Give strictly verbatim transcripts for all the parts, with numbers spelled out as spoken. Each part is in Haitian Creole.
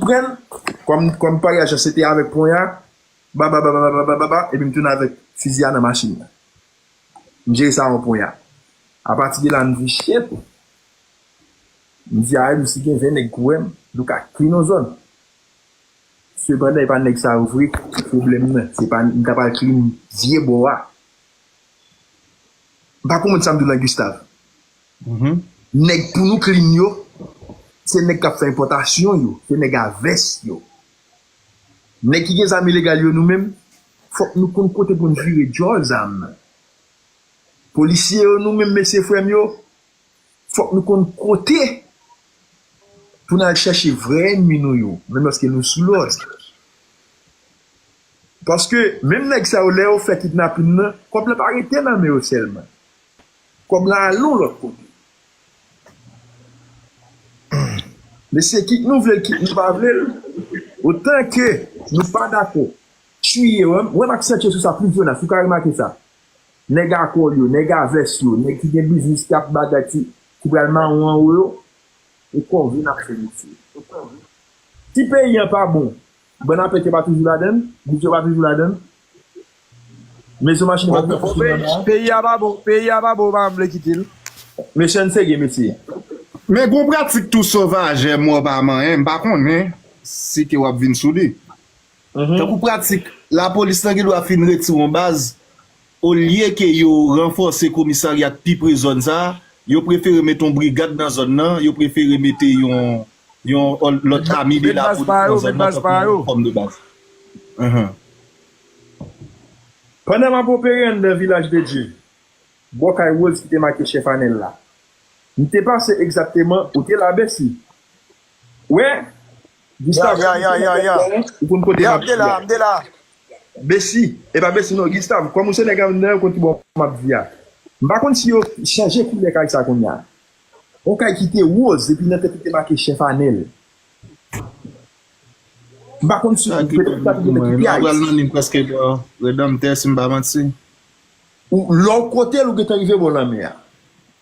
pran l, kòm, kòm parèy ajan se te avèk ponya, ba, ba, ba, epi m tounen avèk fizi a nan machin nan. M jere sa yon ponya. Apati de la, m di, "Shit!" M di, "Arèt, si gen ven nèg ki wè m, nou ka clean yon zòn." Sepandan, e pa nèg sa yo vre ki pwoblèm nan. Se pa, m ta pral clean vye bò a. M pa konprann sa m di w lan, Gustave. Nèg pou nou clean yo, se nèg k ap fè enpòtasyon yo, se nèg a vès yo. Nèg ki gen zam ilegal yo, nou menm, fòk nou konn kote pou n vire djòl zam nan. Polisye yo, nou menm, mesye frè m yo, fòk nou konn kote pou n al chèche vrè ènmi nou yo, menm lòske nou sou lòd. Paske menm nèg sa yo, lè yo fè kidnapin nan, kòb la pa rete nan men yo sèlman. Kòb la ale yon lòt kote. Mesye, kit nou vle l, kit nou pa vle l, otan ke nou pa dakò, tiye, wè, wè m aksantye sou sa plis, Jonas, ou ka remake sa. Nèg a kòl yo, nèg a vès yo, nèg ki gen biznis, k ap bagay ti, ki pral mawon anwo yo, e kòve n ap fè, mesye. Si peyi an pa bon, Bon apèt yo pa toujou ladan l? Bif yo pa toujou ladan l? Mezon machin pa toujou ladan l? Peyi a pa bon, peyi a pa bon, ou pa vle kite l. Mesye, ann serye, mesye. Men gon pratik tou sovajè, mò pa manyen, m pa konnen si ke w ap vin sou li. Tankou pratik, lapolis lan gen dwa fin retire yon baz, olye ke yo ranfòse komisarya k pi pre zòn sa a, yo prefere mete yon brigad nan zòn nan, yo prefere mete yon, yon lòt ami de lapolis nan zòn nan tankou yon fòm de baz. Pandan m ap opere anndan Vilaj de Dye, bò kay Rose ki te make chèf Anèl la, m te pase egzakteman, ou te la, Besi. Wè, Gustave, ou konn kote m ap di a. Besi, e pa Besi non, Gustave, kòm ou se nèg anndan, ou konn ki bò m ap di a. M pa konn si yo chanje koulè kay sa kounye a. Yon kay ki te woz, epi nan tèt li te make chèf Anèl. M pa konn si petèt sa te gen nan T P I. Pral nan liy prèske bò Redanmtè, si m pa manti. Ou, lè w kote l, ou gentan rive bò lanmè a.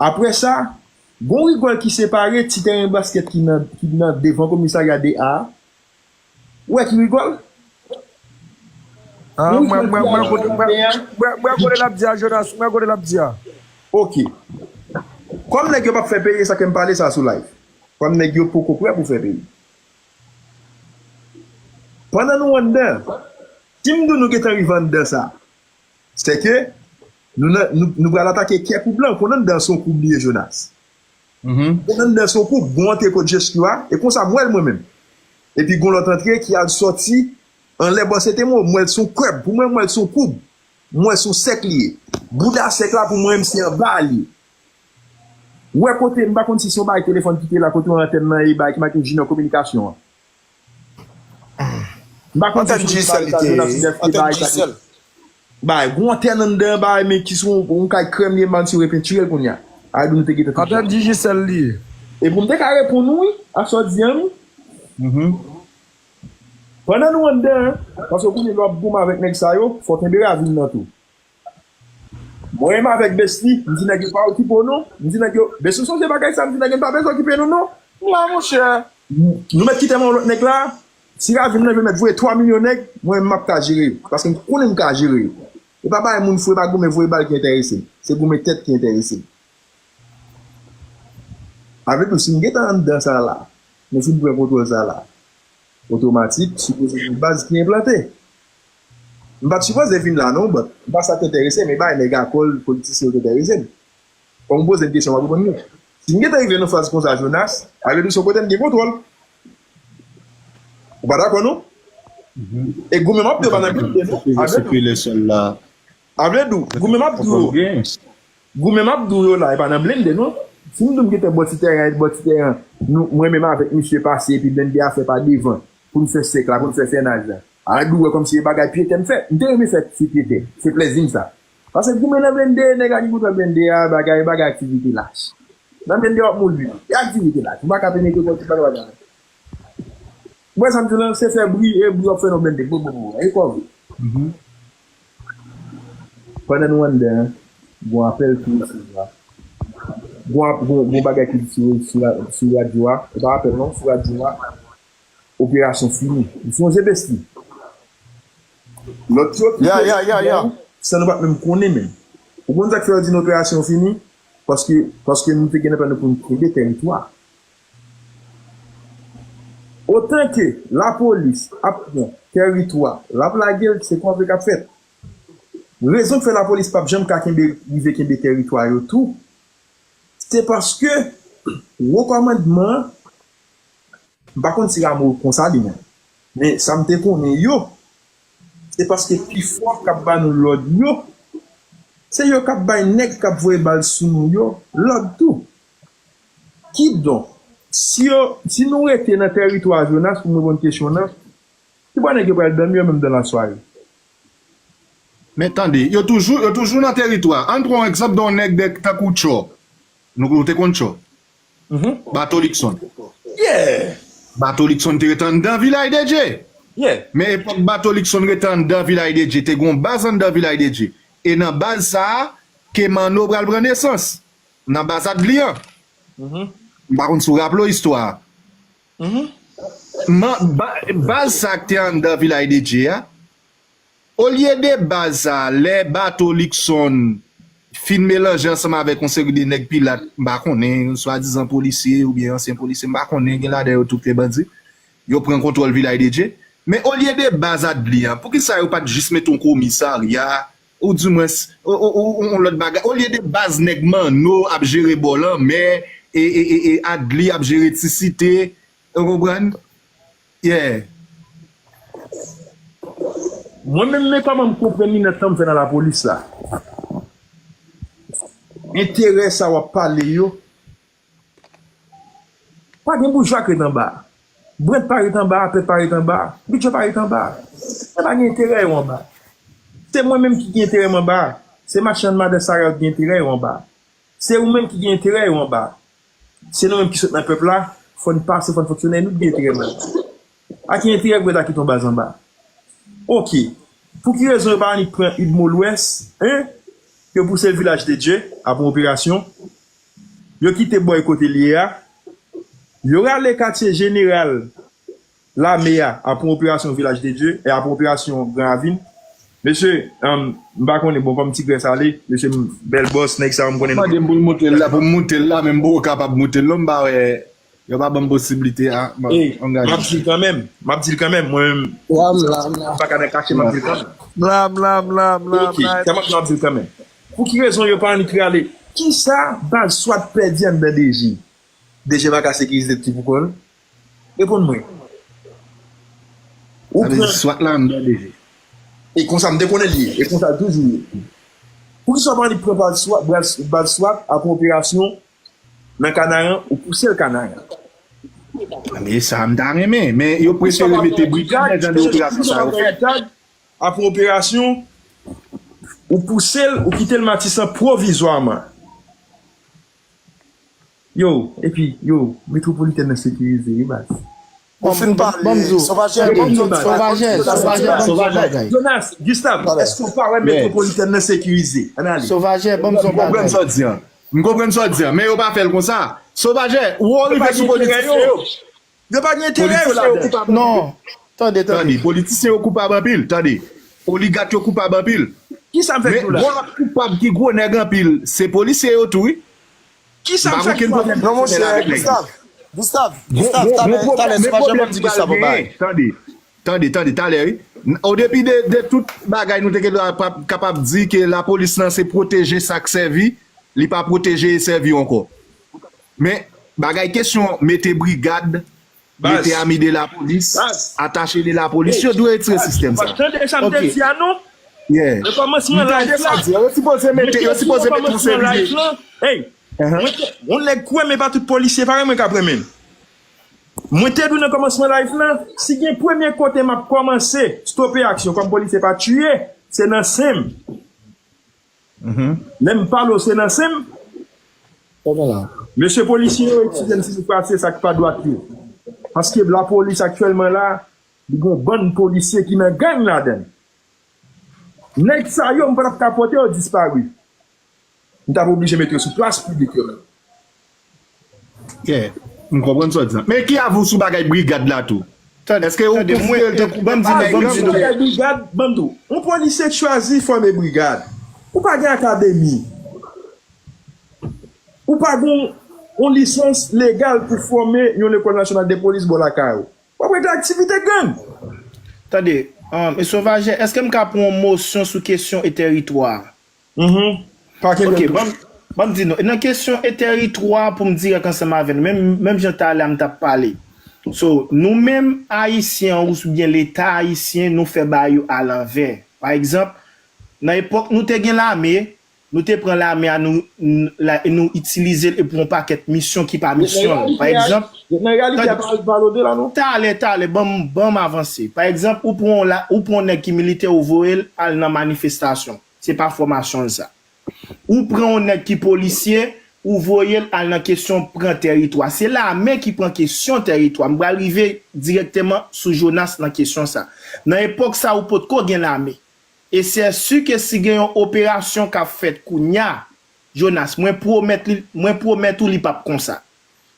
Apre sa, gon rigòl ki separe ti tèren baskèt ki nan, ki nan devan komisarya de A a. Ou wè ki rigòl? Ah, mwen, mwen, mwen, kote, mwen, mwen, mwen, kote l ap di a, Jonas, mwen, kote l ap di a. Ok. Kòm nèg yo p ap fè peyi, sa ke m pale sa sou live. Kòm nèg yo poko prè pou fè peyi. Pandan nou anndan, si m di w nou gentan rive anndan sa, se ke nou, nan, nou, nou pral atake kè koub lan, konn anndan se yon koub li ye, Jonas. Konn anndan se yon koub, gon antre kot Jesco a, e konsa m wè l mwen menm. Epi gon lòt antre ki al sòti anlè bò se te mwen, m wè l se yon krèb. Pou mwen, m wè l se yon koub. M wè l se yon sèk li ye. Bouda sèk la, pou mwen menm, se anba li ye. Ou wè kote, m pa konn si se yon bagay telefòn ki te la, kote yon antèn nan, e bagay ki make Junior Kominikasyon an. M pa konn si se Digicel li te ye. Antèn Digicel. Bay, gon antèn anndan, bay, men ki sou yon kay krèm li ye, m pa konn si yo repentire l kounye a. Ay, nou te gentan touche. Antèn Digicel li ye. Epi m te ka reponn ou, wi, a sa w di an, wi. Pandan nou anndan an, paske w konnen lè w ap goumen avèk nèg sa yo, fò w kenbe ravin nan tou. Mwen menm avèk Besni, m di nèg yo pa okipe w non. M di nèg yo, Besni sonje bagay sa, m di nèg yo n pa bezwen okipe nou non. M la, monchè. Nou mèt kite m yon lòt nèg la. Si ravin nan vle mèt voye twa milyon nèg, mwen menm m ap ka jere yo. Paske m konnen m ka jere yo. E pa bay moun fou, e pa goumen voye bal ki enterese m. Se goumen tèt ki enterese m. Sa vle di, si m gentan anndan sa la, nou fin pran kontwòl sa la, otomatik, sipoze gen baz ki enplante. M pa t sipoze vin la non, but m pa sa k enterese m, e bay nèg akòl, politisyen yo k enterese m. Fò m poze m kesyon, m ap reponn nou. Si m gentan rive nan faz konsa, Jonas, sa vle di se yon kote m gen kontwòl. Ou pa dakò non? E goumen m ap di w pa nan blende non. Sa vle di, goumen m ap di w, goumen m ap di w yo la, e pa nan blende non. Si m di w m gentan bò ti tèren, bò ti tèren, nou, mwen menm avèk misye pase, epi blende a fè pa devan, pou n fè sèk la, pou n fè sènaj la. A di w wè kòmsi e bagay pyetè m fè. M te renmen fè ti pyetè. Se plèzi m sa. Paske goumen nan blende, nèg la ki kontwòl blende a, bagay, bagay aktivite lach. Nan blende w ap mouri. E aktivite lach. Ou pa ka penetre kò ti bagay la. Ou wè sa m di w lan, se fè bri, e bri w ap fè nan blende. Bo, bo, bo. E kòve. Pandan nou anndan an, gon apèl ki resevwa. Gon ap-, gon, gon bagay ki di sou, sou la, sou radyo a. E pa apèl non, sou radyo a. operasyon fini. Ou sonje, Bestie? Lòt yo ki Ya, ya, ya, ya. San nou pa t menm konnen menm. Ou konn sa k fè yo di n operasyon fini? Paske, paske nou te gen nan plan nou pou n kenbe tèritwa. Otan ke lapolis ap pran tèritwa, l ap lage l, se kontre k ap fèt. Rezon k fè lapolis p ap janm ka kenbe, rive kenbe tèritwa yo tou, se paske wo kòmandman an, m pa konn si Rameau konsa li menm, men sa m te konnen yo, se paske pifò k ap ba nou lòd yo, se yo k ap bay nèg k ap voye bal sou nou yo lòd tou. Kidonk, si yo, si nou rete nan tèritwa Jonas, pou m reponn kesyon w nan, ki bò nèg yo pral dòmi yo menm dan lasware? Men tande, yo toujou, yo toujou nan tèritwa. Ann pran yon egzanp de yon nèg de, tankou Tchò. Nou, nou te konn Tchò. Bato Likson. Yeah! Bato Likson te rete anndan Vilaj de Dye. Yeah! Men epòk Bato Likson rete anndan Vilaj de Dye, te gen yon baz anndan Vilaj de Dye. E nan baz sa a, ke Manno pral pran nesans. Nan baz Adli an. M pa konn si w raple w istwa a. Man, ba, baz sa k te anndan Vilaj de Dye a, olye de baz sa, lè Bato Likson fin melanje ansanm avèk yon seri de nèg Pilat, m pa konnen, swadizan polisye oubyen ansyen polisye, m pa konnen, gen ladan yo tou k te bandi, yo pran kontwòl Vilaj de Dye. Men olye de baz Adli an, poukisa yo pa t jis mete yon komisarya, ou dimwens, o- o- o- yon lòt bagay? Olye de baz nèg Manno ap jere bò lanmè, e, e, e, e Adli ap jere Ti Site, ou konprann? Yeah. Mwen menm, men kòman m konprann li nan tan m fè nan lapolis la. Enterè sa w ap pale yo, pa gen boujwa k ret anba a. Brent pa ret anba a, Pèp pa ret anba a, Bidjò pa ret anba a. Sa pa gen enterè yo anba a. Se mwen menm ki gen enterè m anba a. Se machann madan Sara yo ki gen enterè yo anba a. Se ou menm ki gen enterè yo anba a. Se nou menm ki sot nan pèp la, fò n pase, fò n fonksyone, nou t gen enterè nan. A ki enterè pou yo ta kite yon baz anba? Oke. Pou ki rezon yo pa annik pran Udmo Lwès, en? Yo pouse l Vilaj de Dye, ap yon operasyon. Yo kite bòy kote l ye a. Yo rale katye jeneral lame a, ap yon operasyon Vilaj de Dye, e ap yon operasyon Gran Ravin. Mesye, um, m pa konnen, bon, kòm Ti Grès ale, mesye, m, bèl bòs, nèg sa yo m konnen. Mande m pou l moute l la, pou m moute l la, men m poko kapab moute l non, m pa wè, yo pa ban m posiblite a, bon, Ey, angaje. M ap di l kanmenm, m ap di l kanmenm, mwen menm, Lam, lam, lam. pa ka nan kache, m ap di l kanmenm. Lam, lam, lam, lam, Oke, lam. Sa m ap di w kanmenm. Pou ki rezon yo pa annik rale? Kisa baz swat pèdi anndan D G? D G pa ka sekirize tèt li pou kò l? Reponn mwen. Ou Sa vle pran di swat la anndan D G. E konsa m te konnen l ye. E konsa l toujou ye. Poukisa w pa annik pran baz swat, baz, baz swat ap yon operasyon nan Kanaran, ou pouse l Kanaran? Men sa m ta renmen, men yo prefere mete brigad nan jan de operasyon sa yo fèt. Ap yon operasyon, ou pouse l, ou kite l Matisan pwovizwaman. Yo, epi, yo, Metwopolitèn nan sekirize, wi, baz. Ou fin pale. Sovajè, ban m di yon ti bagay. Sovajè, Sovajè, ban m di yon Sovajè. bagay. Jonas, Gistav, Yes. Èske w pa wè Metwopolitèn nan sekirize? Ann ale. Sovajè, ban m di yon M konprann bagay. sa w di an. M konprann sa w di an, men yo pa fè l konsa. Sovajè, ou rive sou politisyen yo. Yo pa gen enterè yo ladan. Non, tande, tande. Tande, politisyen yo koupab anpil, tande. Oligat yo koupab anpil. Kisa m fè Men di w la? Yon lòt koupab ki gwo nèg anpil, se polisye yo tou, wi. Kisa m Pa fè gen di w la? pwoblèm Non, monchè, pèsonèl avèk nèg yo. Gistav, Gistav, Gon- Gistav, gon- talè, gon pwoblèm- talè, men Sovajè, pwoblèm ban m di Gistav yon ki bagay. Genyen, tande, tande, tande, talè, wi. O depi de, de tout bagay nou te gen dwa pa- kapab di ke lapolis lan se pwoteje sa k sèvi, li pa pwoteje e sèvi ankò. Men, bagay kesyon mete brigad, Baz. Mete ami de lapolis, Baz. Atache de lapolis, yo dwe retire sistèm sa. W ap tande sa m te Ok. di a nou? Yeah. Nan kòmansman M tande live sa la. di, yo sipoze mete, yo sipoze mete yon seri de. Live lan. Hey, mwen te, yon nèg kwè men pa tout polisye parèy mwen k ap renmen. Mwen te di w nan kòmansman live lan, si gen premye kote m ap kòmanse stope aksyon kòm polisye pa tiye, se nan sen m. Lè m pale w se nan sen m. Mesye polisye yo, eskize m si nou pase sa k pa dwat yo. Paske lapolis aktyèlman la, li gon bann polisye ki nan gang ladan l. Nèg sa yo, m pa t ap ka pote yo dispari. M t ap oblije mete yo sou plas piblik yo menm. Yeah, m konprann sa w di la. Men ki avou sou bagay brigad la tou? Èske ou konsidere l tankou brigad? Ban m di nou, ban m di nou. Yon polisye k chwazi fòme brigad. Ou pa gen akademi. Ou pa gen yon lisans legal pou fòme yon lekòl nasyonal de polis bò lakay ou. W ap rete aktivite gang. Tande, um, e Sovajè, èske m ka pran yon mosyon sou kesyon e tèritwa a? Mhm. Pa kenbe tou. Ok, ban m, ban m di nou. Nan kesyon e tèritwa pou m dirèk ansanm avè nou, menm, menm jan talè a m t ap pale. So, nou menm Ayisyen ousibyen Leta ayisyen, nou fè bagay yo alanvè. Pa egzanp, nan epòk nou te gen lame, nou te pran lame a, nou, n- la, nou itilize l e pou yon pakèt misyon ki pa misyon l. Pa egzanp, nan reyalite a, pa al valote la, non? Talè, talè, ban m, ban m avanse. Pa egzanp, ou pran la, ou pran yon nèg ki militè, ou voye l al nan manifestasyon. Se pa fòmasyon l sa. Ou pran yon nèg ki polisye, ou voye l al nan kesyon pran tèritwa. Se lame ki pran kesyon tèritwa. M pral rive dirèkteman sou Jonas nan kesyon sa. Nan epòk sa, ou potko gen lame. E se si ke si gen yon operasyon k ap fèt kounya, Jonas, mwen pwomèt li, mwen pwomèt ou li p ap konsa.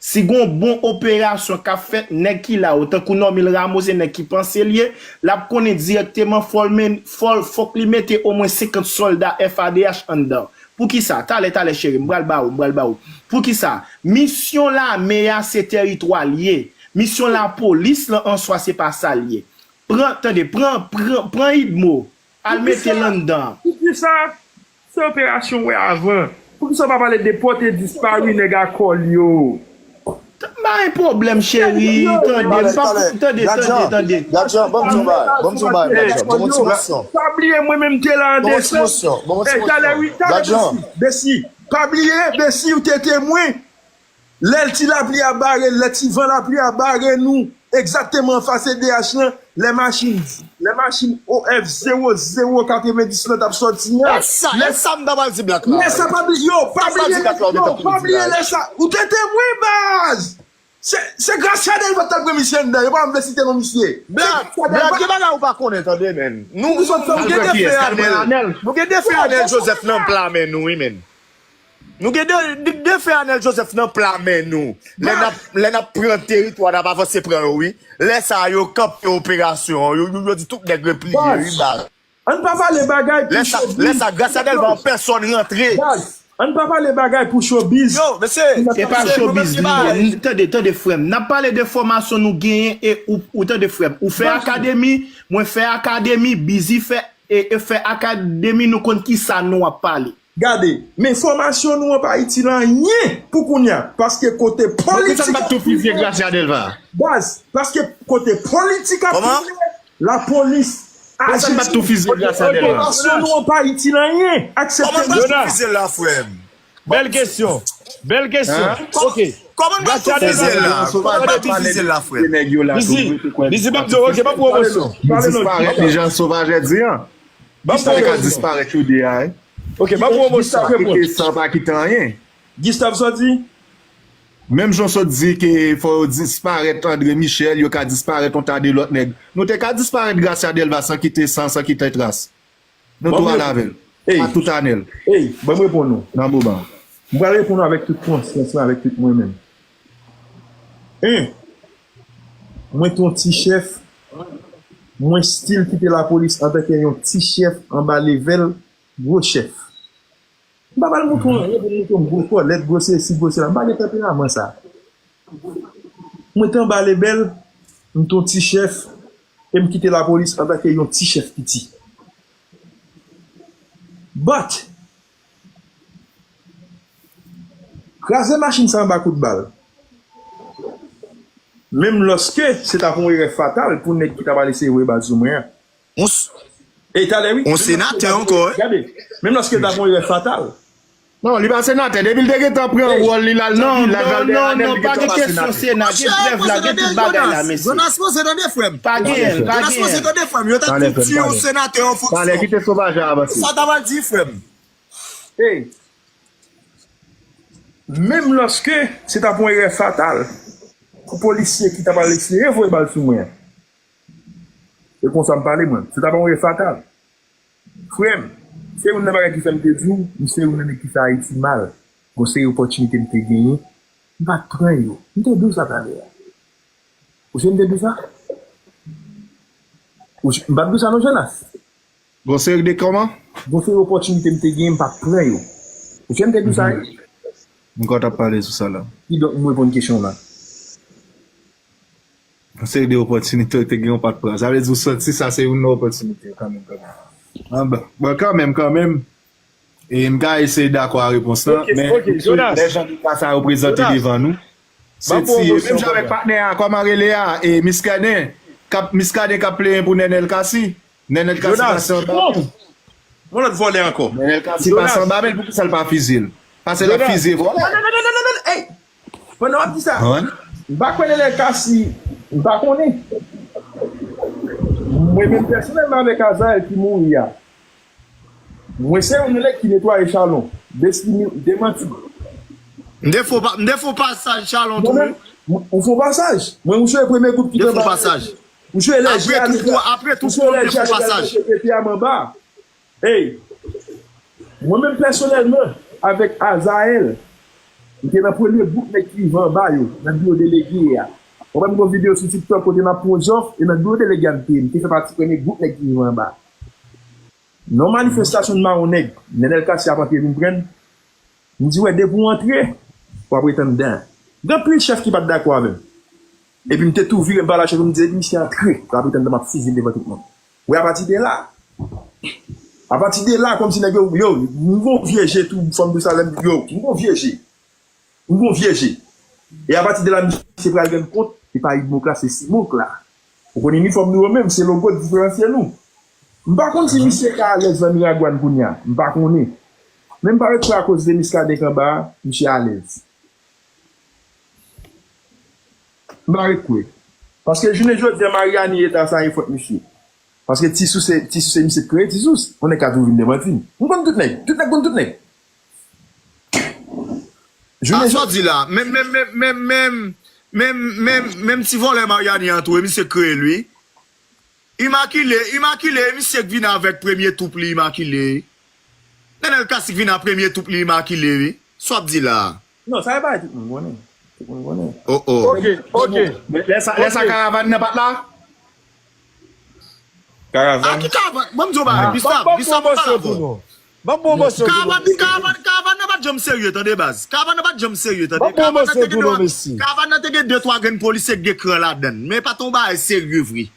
Si gon bon operasyon k ap fèt, nèg ki la yo, tankou Normil Rameau, se nèg ki panse l ye, l ap konnen dirèkteman fò l men, fò l, fòk li mete omwen senkant sòlda F A D H anndan. Poukisa? Talè, talè, cheri, m pral ba ou, m pral ba ou. Poukisa? Misyon lame a se tèritwa l ye. Misyon lapolis lan an swa se pa sa l ye. Pran, tande, pran, pran, pran idmo. Al mete l anndan. Poukisa? Se operasyon w wè avan. Poukisa w pa pale de pòte dispari nèg a kòl yo? M pa gen pwoblèm, cheri. Tande, m pa, tande, tande, tande. Gadjan, ban m di w bagay, ban m di w bagay, Gadjan, ban m w ti mosyon. Pa bliye mwen menm te la an desanm. Ban m w ti mosyon, ban m w ti mosyon. Talè, wi, talè, Besi, Besi. Pa bliye, Besi, ou te temwen. Lè ti lapli a bare, lè ti van lapli a bare nou, egzakteman anfas E D H lan, lè machin, lè machin O F zewo zewo katrevenndis lan t ap sòti an. Lè sa, lè sa m ta pral di Black la. Lè sa pa bliye, yo, pa bliye, yo, pa bliye lè sa. Ou te temwen, baz! Se, se Gracia Delva t al pran misye anndan, yo pa janm vle site non misye. Black, Black, gen bagay ou pa konnen, tande, menn. Nou, nou gen de fè Anèl, nou gen de fè Anèl Joseph nan pla men nou, wi, menn. Nou gen de, de, de fè Anèl Joseph nan pla men nou. Lè n ap, lè n ap pran teritwa, n ap avanse pran yo, wi. Lè sa a, yo kanpe operasyon an, yo, yo, yo di tout nèg repliye, wi, baz. Ann pa pale bagay pou showbiz. Lè sa, lè sa, Gracia Delva an pèsòn rantre. Baz, ann pa pale bagay pou showbiz. Yo, mesye, e pa showbiz li ye. Tande, tande, frè m. N ap pale de fòmasyon nou genyen e ou, ou tande, frè m. Ou fè akademi, mwen fè akademi, Bizi fè, e, e fè akademi, nou konn ki sa nou ap pale. Gade, men fòmasyon nou an pa itil anyen pou kounye a, paske kote politik ap tounen, baz, paske kote politik ap tounen, lapolis aji. Fòmasyon nou an pa itil anyen. Aksepte. Bèl kesyon. Bèl kesyon. Ok. Kòman n pa tou fizye l la? Kòman n pa tou fizye l la, frè? Bizi, Bizi, ban m di w, ok, ban m pwomosyon. Li disparèt, li jan Sovajè di an. Ban m pwomosyon. Li ka disparèt jodi a, wi. Ok, ban m pwomosyon. Sa pa kite, sa pa kite anyen. Gustave sot di? Menm jan w sot di ke fò yo disparèt André Michel, yo ka disparèt yon ta de lòt nèg. Nou te ka disparèt Gracia Delva san kite san, san kite tras. Nou tou al avè l. A tout Anèl. Ey, ban m reponn ou. Nan moman. M pral reponn ou avèk tout konsyans mwen, avèk tout mwen menm. En, mwen te yon ti chèf, mwen still kite lapolis antanke yon ti chèf anba levèl gwo chèf. M pa pral montre w anyen pou m montre w m gwo kòlèt, gwo sesi, gwo sela. M pa gen tanperaman sa. Mwen te anba lebèl, m te yon ti chèf, e m kite lapolis antanke yon ti chèf piti. But, kraze machin sa anba kout bal. Menm lòske se t ap yon erè fatal pou nèg ki t ap al eseye voye bal sou mwen an. Yon s-, e talè, wi, yon senatè ankò, wi. Gade, menm lòske l t ap yon erè fatal. Non, li pa senatè. Depi l te gentan pran wòl li la, l nan village la, Dèyè Anèl, li gentan pa senatè. Gen prèv la, gen tout bagay la, mesye. Jonas, poze tande, frè m. Pa genyen, pa genyen. Jonas, poze tande, frè m. Yo t ap fouti yon senatè, yon fouti. Talè, kite Sovajè avanse. Sa w ta pral di, frè m? Ey. Menm lòske se t ap yon erè fatal pou polisye ki t ap al eseye voye bal sou mwen an. E konsa m pale, mwen. Se t ap yon erè fatal. Frè m, se youn nan bagay ki fè m te di w, m se youn nan nèg ki fè Ayiti mal. Gon seri opòtinite m te genyen, m pa t pran yo. M te di w sa talè a. Ou se m te di w sa? Ou, m p ap di w sa non, Jonas. Gon seri de kòman? Gon seri opòtinite m te gen, m pa t pran yo. Ou fè m te di w sa, wi. M kwè w t ap pale sou sa la. Kidonk, m reponn kesyon w la. Gon seri de opòtinite w te gen, w pa t pran. Sa vle di w santi sa se youn nan opòtinite w kanmenm, kanmenm. An, bon, bon, kanmenm, kanmenm. E m ka eseye dakò a repons lan, men lè jan de ka sa yo prezante devan nou, se tiye. Menm jan avèk patnè a, kòman rele a, e Miskaden, k ap, Miskaden k ap plenyen pou Nènèl Kasi. Nènèl Kasi pase anba men l. Yon lòt vòlè ankò. Nènèl Kasi pase anba men l, poukisa l pa fizye l? Paske l ap fizye vòlè. Non, non, non, non, non, non, ey! Pandan w ap di sa, m pa kwè Nènèl Kasi, m pa konnen. Mwen menm pèsonèlman avèk Azayèl ki mouri a, mwen se youn nan nèg ki netwaye Chalon. Destiny demanti. M te fè w pa, m te fè w pasaj Chalon tou, wi. Mwen menm, m, ou fè w pasaj. Mwen, m jwe premye gwoup ki te anba. M te fè w pasaj. M jwe lè je a netwaye. Apre tou, apre tou, m te fè w pasaj. Ey, mwen menm pèsonèlman, avèk Azayèl, m te nan premye gwoup nèg ki rive anba yo, nan biwo delege a. Ou wè m gon videyo sou TikTok kote m ap pran zòf, e nan biwo delege a m te ye, m te fè pati premye gwoup nèg ki rive anba. Nan yon manifestasyon de mawon nèg, Nènèl Kasi ap antre vin pran m, m di, wè, depi w antre, w ap ret anndan. Gen anpil chèf ki pa t dakò avè m. Epi m te tou vire m pale a chèf yo, m di, depi misye antre, w ap ret anndan, m ap fizye l devan tout moun. Wi, apati de la. Apati de la, kòmsi nèg yo, yo, m gon vye je tou, fò m di w sa, lè m, yo, m gon vye je. M gon vye je. E apati de la, misye pral rann kont, se pa Ibmok la, se Simok la. Ou konn inifòm nou yo menm, se logo k diferansye nou. M pa konn si misye ka alèz nan Miragwàn kounye a. M pa konnen. Men m pa ret kwè akoz de Miskaden k anba a, misye alèz. M pa ret kwè. Paske jounen jodi a, Mariani eta sa e fòt misye. Paske Ti Sous se, Ti Sous se misye k kreye Ti Sous. Yon nèg ka toujou vin demanti m. M konn tout nèg. Tout nèg konn tout nèg. Jounen jodi a. Sa w di la? Menm, menm, menm, menm, menm, menm, menm, menm ti vòlè Mariani an tou, e misye k kreye l, wi. Imakile, Imakile, e misye k vin avèk premye twoup li, Imakile. Nènèl Kasi k vin ak premye twoup li, Imakile, wi. Sa w ap di la? Non, sa e bagay tout moun konnen. Tout moun konnen. Oh, oh. Ok, ok. Lè sa, lè sa karavàn nan pa t la? Karavàn. A ki karavàn? Ban m di w bagay, Gustave, Gustave, m pale avè w. Ban m pwomosyon tou non. Karavàn, karavàn, karavàn nan pa t janm serye, tande baz. Karavàn nan pa t janm serye, tande. Karavàn nan te gen dwa, karavàn nan te gen de twa grenn polisye k gen kran ladan l. Men pa t yon bagay serye vre.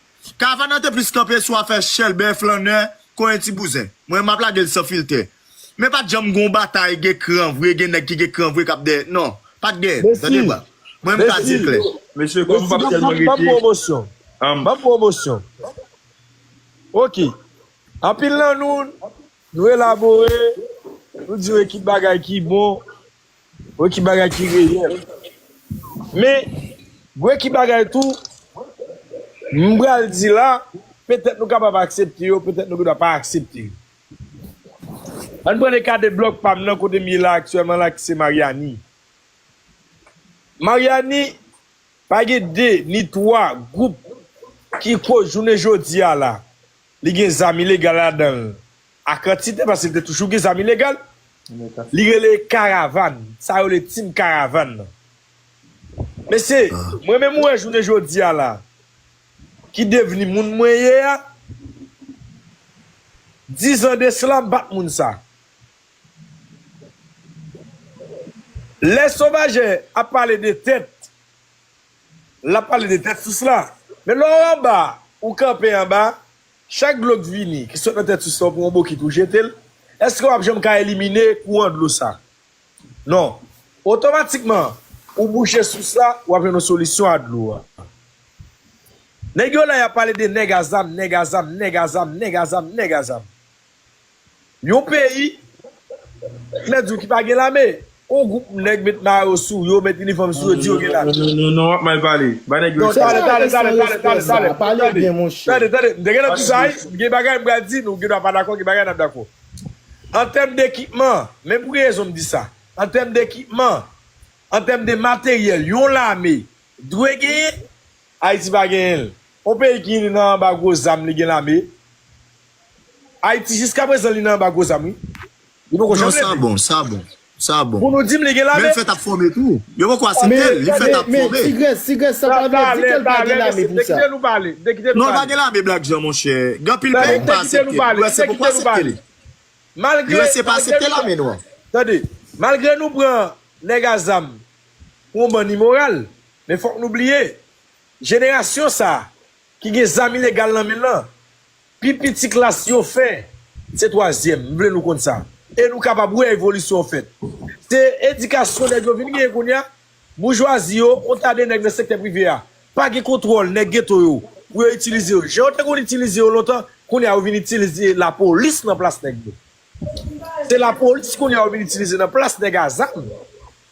Karavàn nan te plis kanpe sou afè chèlbè, flannè, konyen ti bouzen. Mwen, m ap lage l san filtè. Men pa t janm gen yon batay, gen kran vre, gen nèg ki gen kran vre k ap dèyè. Non, pa t gen. Tande baz. Mwen, m ka di l klè. Mesye, kòm m p ap tèlman rete. Ban m pwomosyon. Ban m pwomosyon. Ok. Anpil nan nou, nou elabore, nou di yon ekip bagay ki bon, yon ekip bagay ki reyèl. Men, yon ekip bagay tou, m pral di la, petèt nou kapab aksepte yo, petèt nou gendwa pa aksepte yo. Ann pran ka de blòk pa m nan kote m ye la aktyèlman la, ki se Mariani. Mariani, pa gen de ni twa gwoup ki koz jounen jodi a la, li gen zam ilegal ladan l. A kantite, paske li te toujou gen zam ilegal. Li rele Karavàn. Sa yo rele Team Karavàn nan. Mesye, mwen menm mwen jounen jodi a la, ki devni moun mwen ye a, dizan de sila, m pa t moun sa. Lè Sovajè ap pale de tèt, l ap pale de tèt Sous la. Men lè w anba, ou kanpe anba, chak dlo k vini, ki sot nan tèt Sous la, ou pran yon bokit, ou jete l, èske w ap janm ka elimine kouran dlo sa? Non. Otomatikman, ou bouche Sous la, w ap jwenn yon solisyon a dlo a. Nèg yo la, y ap pale de nèg a zam, nèg a zam, nèg a zam, nèg a zam, nèg a zam. Yon peyi, lè di w ki pa gen lame, yon gwoup nèg met mayo sou yo, met inifòm sou yo, di yo gen lame. Non, non, non, non, w ap mal pale. Ba nèg yo respè. Tande, tande, tande, tande, tande, tande, tande, tande, tande, m te gentan di sa, wi, gen bagay m pral di, nou gen dwa pa dakò, gen bagay n ap dakò. An tèm de ekipman, men pou ki rezon m di sa? An tèm de ekipman, an tèm de materyèl, yon lame dwe genyen, Ayiti pa genyen l. Yon peyi ki nan anba gwo zam, li gen lame? Ayiti, jiskaprezan, li nan anba gwo zam, wi. Li poko janm leve. Non, sa bon, sa bon. Sa bon. Pou nou di m li gen lame. Men l fèt ap fòme tou. Yo poko aksepte l, li fèt ap fòme. Tigrès, Tigrès, sa pa vle di ke l pa gen lame pou sa. Kite nou pale. Kite nou pale. Non, l pa gen lame, Black Jean, monchè. Gen anpil peyi ki pa aksepte l. U S A poko aksepte li. Malgre U S A pa aksepte lame nwa. Tande, malgre nou pran nèg a zam pou yon bann imoral, men fòk nou bliye, jenerasyon sa a ki gen zam ilegal nan men l lan, pi piti klas yo fè, se twazyèm. M vle nou konn sa. E nou kapab wè evolisyon an fèt. Se edikasyon nèg yo vin genyen kounye a, boujwazi yo, yon ta de nèg nan sektè prive a, pa gen kontwòl nèg geto yo pou yo itilize yo. Jan yo te konn itilize yo lontan, kounye a yo vin itilize lapolis nan plas nèg yo. Se lapolis kounye a yo vin itilize nan plas nèg a zam.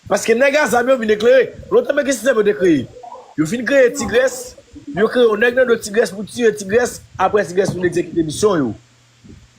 Paske nèg a zam yo vin eklere. Lontan men ki sistèm yo te kreye. Yo fin kreye Tigrès, yo kreye yon nèg nan do Tigrès pou tiye Tigrès, apre Tigrès vin egzekite misyon yo.